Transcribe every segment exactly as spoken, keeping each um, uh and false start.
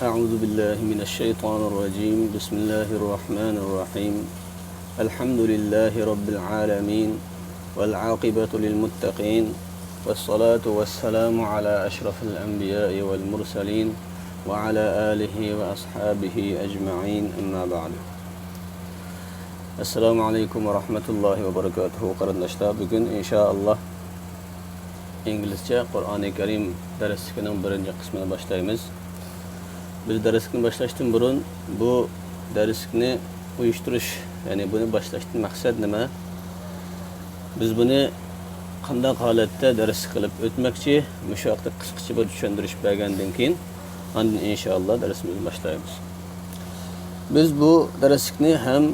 أعوذ بالله من الشيطان الرجيم. بسم الله الرحمن الرحيم. الحمد لله رب العالمين. والعاقبة للمتقين. والصلاة والسلام على أشرف الأنبياء والمرسلين. وعلى آله وأصحابه أجمعين. أما بعد. السلام عليكم ورحمة الله وبركاته. قېرىنداشلار، بۈگۈن ئىنشائاللا ئىنگلىزچە قۇرئانى كەرىم دەرسلىكىنىڭ بىرىنچى قىسمىنى باشلايمىز. بىز دەرسلىكنى باشلاشتىن بۇرۇن بۇ دەرسلىكنى ئۇيۇشتۇرۇش، يەنى بۇنى باشلاشتىن مەقسەت نېمە؟ بىز بۇنى قانداق ھالەتتە دەرسلىك قىلىپ ئۆتمەكچى؟ مۇشۇ ھەقتە قىسقىچە بىر چۈشەندۈرۈش بەرگەندىن كېيىن، ئاندىن ئىنشائاللا دەرسىمىزنى باشلايمىز. بىز بۇ دەرسلىكنى ھەم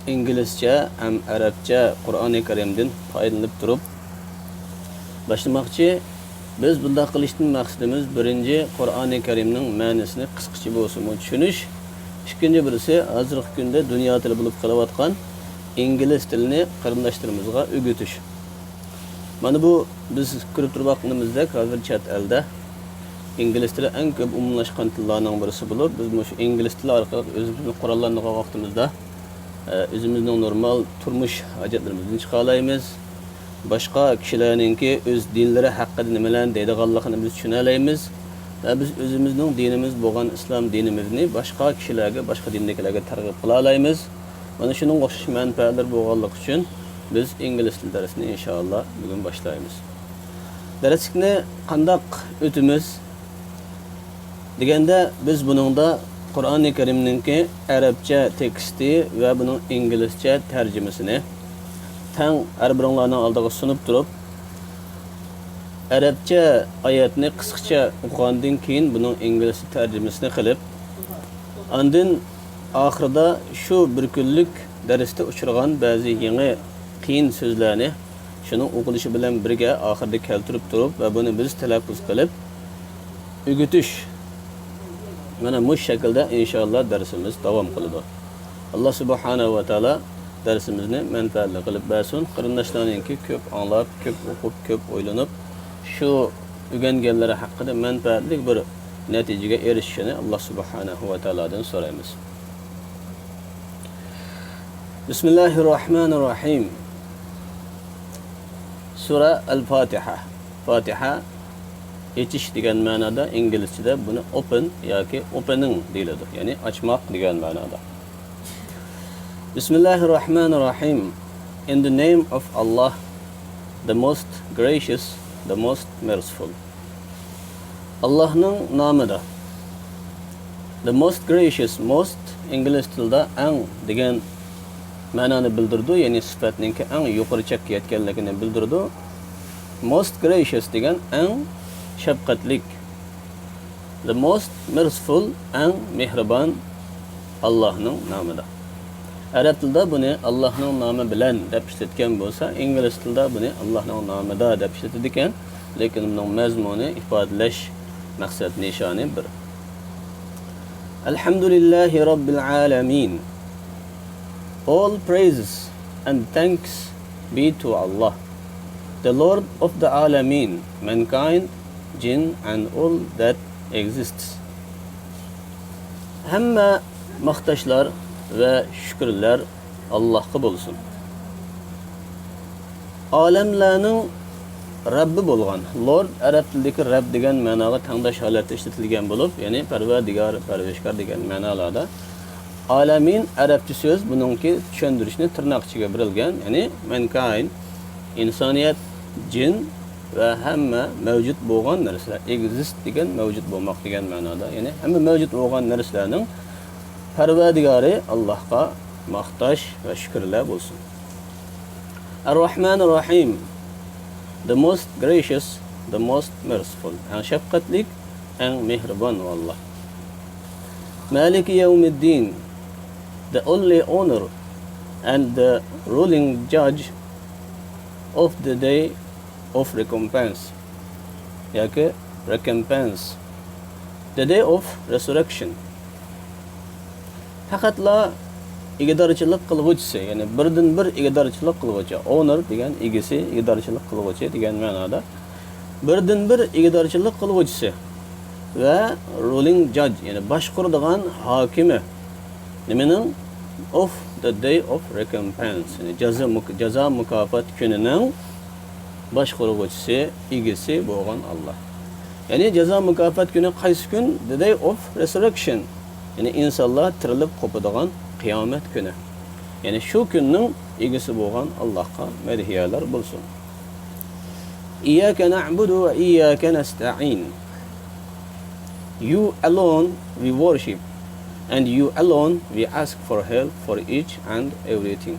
ئىنگلىزچە ھەم ئەرەبچە قۇرئانى كەرىمدىن پايدىلىنىپ تۇرۇپ باشلىماقچى. بىز بۇنداق قىلىشتىن مەقسىتىمىز، بىرىنچى، قۇرئانى كەرىمنىڭ مەنىسىنى قىسقىچە بولسىمۇ چۈشىنىش، ئىككىنچى بىرسى، ھازىرقى كۈندە دۇنيا تىلى بولۇپ قېلىۋاتقان ئىنگلىز تىلىنى قېرىنداشلىرىمىزغا ئۆگىتىش. مانا بۇ بىز كۆرۈپ تۇرۇۋاتقىنىمىزدەك، ھازىر چەت ئەلدە ئىنگلىز تىلى ئەڭ كۆپ ئومۇملاشقان تىللارنىڭ بىرسى بولۇپ، بىز مۇشۇ ئىنگلىز تىلى ئارقىلىق ئۆزىمىزنى قوراللانغان ۋاقتىمىزدا، ئە، ئۆزىمىزنىڭ نورمال تۇرمۇش ھاجەتلىرىمىزدىن چىقالايمىز. باشقا كىشىلەرنىڭكى ئۆز دىنلىرى ھەققىدە نېمىلەرنى دەيدىغانلىقىنى بىز چۈشىنەلەيمىز. ۋە بىز ئۆزىمىزنىڭ دىنىمىز بولغان ئىسلام دىنىمىزنى باشقا كىشىلەرگە، باشقا دىندىكىلەرگە تەرغىب قىلالايمىز. مانا شۇنىڭغا ئوخشاش مەنپەئەتلىرى بولغانلىقى ئۈچۈن بىز ئىنگلىز تىل دەرسىنى ئىنشائاللا بۈگۈن باشلايمىز. دەرسلىكنى قانداق ئۆتىمىز دېگەندە، بىز بۇنىڭدا قۇرئانى كەرىمنىڭكى ئەرەبچە تېكىستى ۋە بۇنىڭ ئىنگلىزچە تەرجىمىسىنى تەڭ ھەر بىرىڭلارنىڭ ئالدىغا سۇنۇپ تۇرۇپ، ئەرەبچە ئايەتنى قىسقىچە ئوقۇغاندىن كېيىن، بۇنىڭ ئىنگلىزچە تەرجىمىسىنى قىلىپ، ئاندىن ئاخىرىدا شۇ بىر كۈنلۈك دەرستە ئۇچرىغان بەزى يېڭى قىيىن سۆزلەرنى شۇنىڭ ئوقۇلۇشى بىلەن بىرگە ئاخىرىدا كەلتۈرۈپ تۇرۇپ ۋە بۇنى بىز تەلەپپۇز قىلىپ ئۆگىتىش. مانا مۇشۇ شەكىلدە ئىنشائاللا دەرسىمىز داۋام قىلىدۇ. ئاللا سۇبھانەھۇ ۋە تائالا دەرسىمىزنى مەنپەئەتلىك قىلىپ بەرسۇن. قېرىنداشلارنىڭكى كۆپ ئاڭلاپ، كۆپ ئوقۇپ، كۆپ ئويلىنىپ، شۇ ئۆگەنگەنلىرى ھەققىدە مەنپەئەتلىك بىر نەتىجىگە ئېرىشىشىنى ئاللا سۇبھانەھۇ ۋە تائالادىن سورايمىز. بىسمىللاھىررەھمانىررەھىم. سۈرە ئەل-فاتىھە. فاتىھە ئېچىش دېگەن مەنادا، ئىنگلىزچىدە بۇنى ئوپېن ياكى ئوپېنىڭ دېيىلىدۇ، يەنى ئاچماق دېگەن مەنادا. بىسمىللاھىررەھمانىررەھىم. In the name of Allah, the most gracious, the most merciful. ئاللاھنىڭ نامىدا. The most gracious، most ئىنگلىز تىلىدا ئەڭ دېگەن مەنانى بىلدۈرىدۇ، يەنى سۈپەتنىڭكى ئەڭ يۇقىرى چەككە يەتكەنلىكىنى بىلدۈرىدۇ. Most gracious دېگەن ئەڭ شەپقەتلىك. The most merciful، ئەڭ مېھرىبان ئاللاھنىڭ نامىدا. ئەرەب تىلىدا بۇنى ئاللاھنىڭ نامى بىلەن دەپ ئىشلەتكەن بولسا، ئىنگلىز تىلىدا بۇنى ئاللاھنىڭ نامىدا دەپ ئىشلىتىدىكەن، لېكىن بۇنىڭ مەزمۇنى، ئىپادىلەش مەقسەت نىشانى بىر. الحمد لله رب العالمين. All praises and thanks be to Allah, the Lord of the alamin, mankind, jinn and all that exists. ھەممە ماختاشلار ۋە شۈكۈرلەر ئاللاھقا بولسۇن. ئالەملەرنىڭ رەببى بولغان. لورد ئەرەب تىلىدىكى رەب دېگەن مەناغا تەڭداش ھالەتتە ئىشلىتىلگەن بولۇپ، يەنى پەرۋەردىگار، پەرۋىشكار دېگەن مەنالاردا. ئالەمىن ئەرەبچە سۆز، بۇنىڭكى چۈشەندۈرۈشنى تىرناق ئىچىگە بېرىلگەن، يەنى مەنكاين، ئىنسانىيەت، جىن ۋە ھەممە مەۋجۇت بولغان نەرسىلەر، ئېگزىست دېگەن مەۋجۇت بولماق دېگەن مەنادا، يەنى ھەممە مەۋجۇت بولغان نەرسىلەرنىڭ پەرۋەردىگارى ئاللاھقا ماختاش ۋە شۈكۈرلەر بولسۇن. الرحمن الرحيم، the most gracious, the most merciful، ئەڭ شەپقەتلىك، ئەڭ مېھرىبان ئۇ ئاللاھ. مالك يوم الدين، the only owner and the ruling judge of the day of recompense ياكى recompense، the day of resurrection. پەقەتلا ئىگىدارچىلىق قىلغۇچىسى، يەنى بىردىنبىر ئىگىدارچىلىق قىلغۇچى، ئونېر دېگەن ئىگىسى، ئىگىدارچىلىق قىلغۇچى دېگەن مەنادا. بىردىنبىر ئىگىدارچىلىق قىلغۇچىسى، ۋە ruling judge، يەنى باشقۇرىدىغان ھاكىمى. نېمىنىڭ؟ Of the day of recompense، يەنى جازا، جازا مۇكاپات كۈنىنىڭ باشقۇرغۇچىسى، ئىگىسى بولغان ئاللا. يەنى جازا مۇكاپات كۈنى قايسى كۈن؟ The day of resurrection، يەنى ئىنسانلار تىرىلىپ قوپىدىغان قىيامەت كۈنى. يەنى شۇ كۈننىڭ ئىگىسى بولغان ئاللاھقا مەدھىيەلەر بولسۇن. إياك نعبد وإياك نستعين. You alone we worship, and you alone we ask for help for each and everything.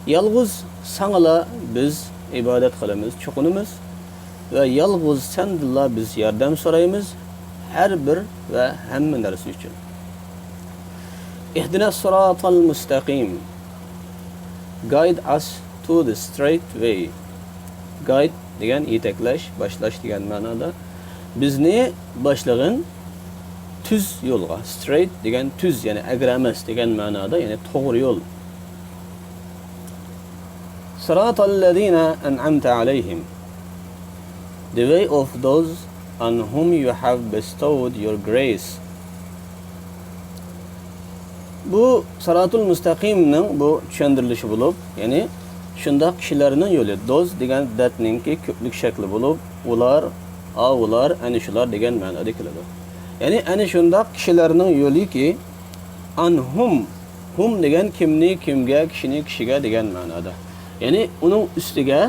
يالغۇز ساڭىلا بىز ئىبادەت قىلىمىز، چوقۇنىمىز ۋە يالغۇز سەندىنلا بىز ياردەم سورايمىز ھەر بىر ۋە ھەممە نەرسە ئۈچۈن. اهدنا الصراط المستقيم. Guide us to the straight way. Guide دېگەن يېتەكلەش، باشلاش دېگەن مەنادا. بىزنى باشلىغىن تۈز يولغا. Straight دېگەن تۈز، يەنى ئەگرى ئەمەس دېگەن مەنادا، يەنى توغرا يول. صراط الذين أنعمت عليهم. The way of those on whom you have bestowed your grace. بۇ سىراتۇل مۇستەقىمنىڭ بۇ چۈشەندۈرۈلۈشى بولۇپ، يەنى شۇنداق كىشىلەرنىڭ يولى. Those دېگەن that نىڭكى كۆپلۈك شەكلى بولۇپ، ئۇلار، ئاۋۇلار، ئەنە شۇلار دېگەن مەنادا كېلىدۇ. يەنى ئەنە شۇنداق كىشىلەرنىڭ يولىكى، on whom، whom دېگەن كىمنى، كىمگە، كىشىنى، كىشىگە دېگەن مەنادا. يەنى ئۇنىڭ ئۈستىگە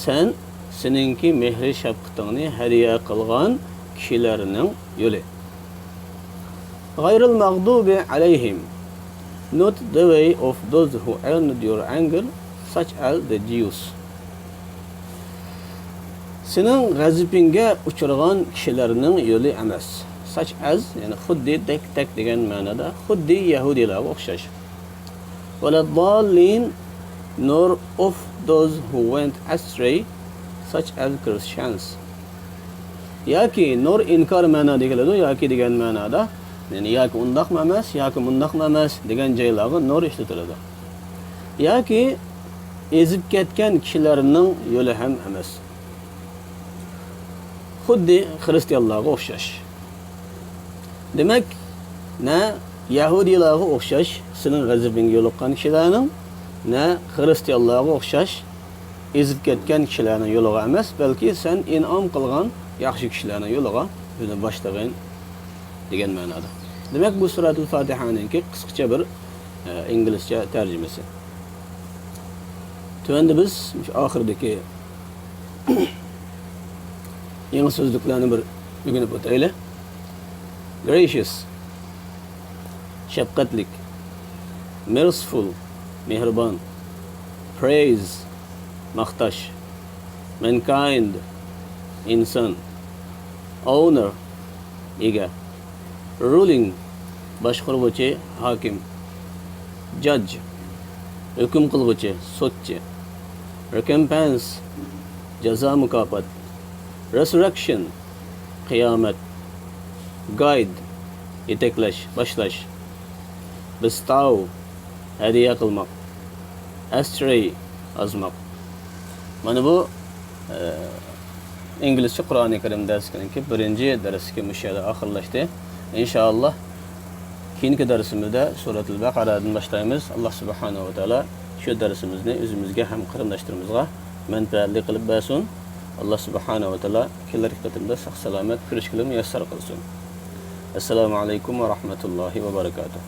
سەن سېنىڭكى مېھرى شەپقىتىڭنى ھەدىيە قىلغان كىشىلەرنىڭ يولى. غير المغضوب عليهم، not the way of those who earned your anger, such as the Jews. سېنىڭ غەزىپىڭگە ئۇچرىغان كىشىلەرنىڭ يولى ئەمەس. Such as، يەنى خۇددى، دەك، تەك دېگەن مەنىدا، خۇددى يەھۇدىيلارغا ئوخشاش. ولا الضالين، nor of those who went astray, such as Christians. ياكى، nor ئىنكار مەنادا كېلىدۇ، ياكى دېگەن مەنادا، يەنى ياكى ئۇنداقمۇ ئەمەس، ياكى مۇنداقمۇ ئەمەس دېگەن جايلارغا nor ئىشلىتىلىدۇ. ياكى ئېزىپ كەتكەن كىشىلەرنىڭ يولى ھەم ئەمەس. خۇددى خىرىستىيانلارغا ئوخشاش. دېمەك، نە يەھۇدىيلارغا ئوخشاش سېنىڭ غەزىپىڭگە يولۇققان كىشىلەرنىڭ، نە خىرىستىيانلارغا ئوخشاش ئېزىپ كەتكەن كىشىلەرنىڭ يولىغا ئەمەس، بەلكى سەن ئىنئام قىلغان ياخشى كىشىلەرنىڭ يولىغا ئۆزۈڭ باشلىغىن دېگەن مەنادا. دېمەك، بۇ سۈرەتۇل فاتىھەنىڭكى قىسقىچە بىر، ئە، ئىنگلىزچە تەرجىمىسى. تۆۋەندە بىز مۇشۇ ئاخىرىدىكى يېڭى سۆزلۈكلەرنى بىر ئۆگىنىپ ئۆتەيلى. Gracious، شەپقەتلىك. Merciful، مېھرىبان. Praise، ماختاش. Mankind، ئىنسان. Owner، ئىگە. Ruling، باشقۇرغۇچى، ھاكىم. Judge، ھۆكۈم قىلغۇچى، سوتچى. Recompense، جازا، مۇكاپات. Resurrection، قىيامەت. Guide، يېتەكلەش، باشلاش. Bestow، ھەدىيە قىلماق. Astray، ئازماق. مانا بۇ، ئە، ئىنگلىزچە قۇرئانى كەرىم دەرسلىكىنىڭكى بىرىنچى دەرسلىكى مۇشۇ يەردە ئاخىرلاشتى. ئىنشائاللا، كېيىنكى دەرسىمىزدە سۈرەتۇل بەقەرەدىن باشلايمىز. ئاللا سۇبھانەھۇ ۋە تائالا شۇ دەرسىمىزنى ئۆزىمىزگە ھەم قېرىنداشلىرىمىزغا مەنپەئەتلىك قىلىپ بەرسۇن. ئاللا سۇبھانەھۇ ۋە تائالا كېلەركى قېتىمدا ساق-سالامەت كۆرۈشكىلى مۇيەسسەر قىلسۇن. ئەسسالامۇ ئەلەيكۇم ۋە رەھمەتۇللاھى ۋە بەرەكاتۇھ.